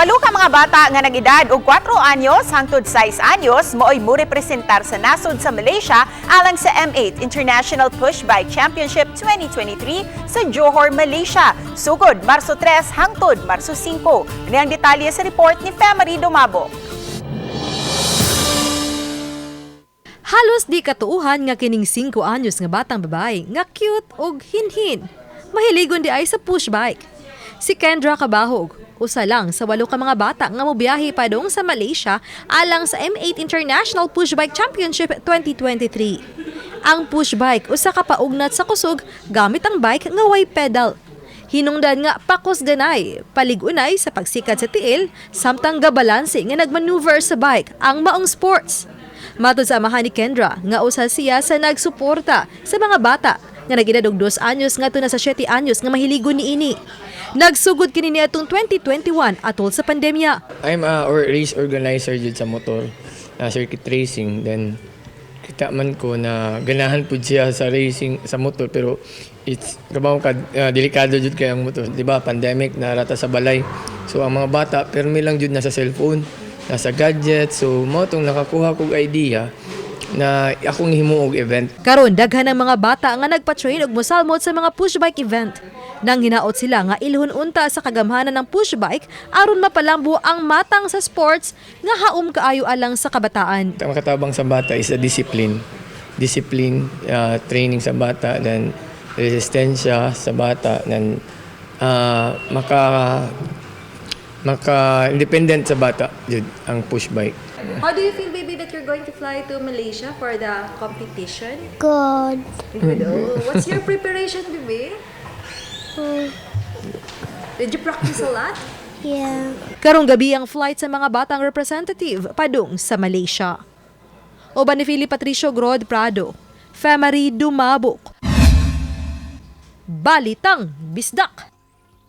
Walo ka mga bata nga nag-edad og 4 anyos hangtod 6 anyos maoy mo representar sa nasod sa Malaysia alang sa M8 International Push Bike Championship 2023 sa Johor, Malaysia. Sugod Marso 3 hangtod Marso 5. Ini ang detalye sa report ni Femary Dumabo. Halos di katuuhan nga kining 5 anyos nga batang babae nga cute og hinhin. Mahiligon di ay sa push bike. Si Kendra Cabahog, usa lang sa walo ka mga bata nga mobiyahe padung sa Malaysia alang sa M8 International Push Bike Championship 2023. Ang push bike usa ka paugnat sa kusog gamit ang bike nga way pedal. Hinungdan nga pakos ganay, palig-unay sa pagsikat sa tiil, samtang gabalanse nga nagmaneuver sa bike ang maong sports. Matod sa amahan ni Kendra, nga usa siya sa nagsuporta sa mga bata nga nag-edad og 2 anyos ngadto na sa 7 anyos nga mahiligon niini. Nagsugod kini niadtong 2021 atol sa pandemya. I'm a or race organizer jud sa motor, circuit racing. Then kita man ko na ganahan pud siya sa racing sa motor, pero it's kabaw ka delikado jud kay ang motor, di ba? Pandemic na rata sa balay, so ang mga bata permi lang jud nasa cellphone, nasa gadget. So mao tong nakakuha kog idea na akong himuog event. Karon daghan ang mga bata nga nagpa-train og mosalmot sa mga push bike event. Nang hinaot sila nga ilhon unta sa kagamhanan ng push bike aron mapalambo ang matang sa sports nga haom kaayo alang sa kabataan. Ang makatabang sa bata is a discipline. Discipline, training sa bata, then resistensya sa bata, then maka independent sa bata jud ang push bike. How do you feel, baby, that you're going to fly to Malaysia for the competition? Good. Good. Oh, what's your preparation, baby? Did you practice a lot? Yeah. Karong gabi ang flight sa mga batang representative padung sa Malaysia. Uban ni Philip Patricio Grod Prado, Femary Dumabok. Balitang Bisdak.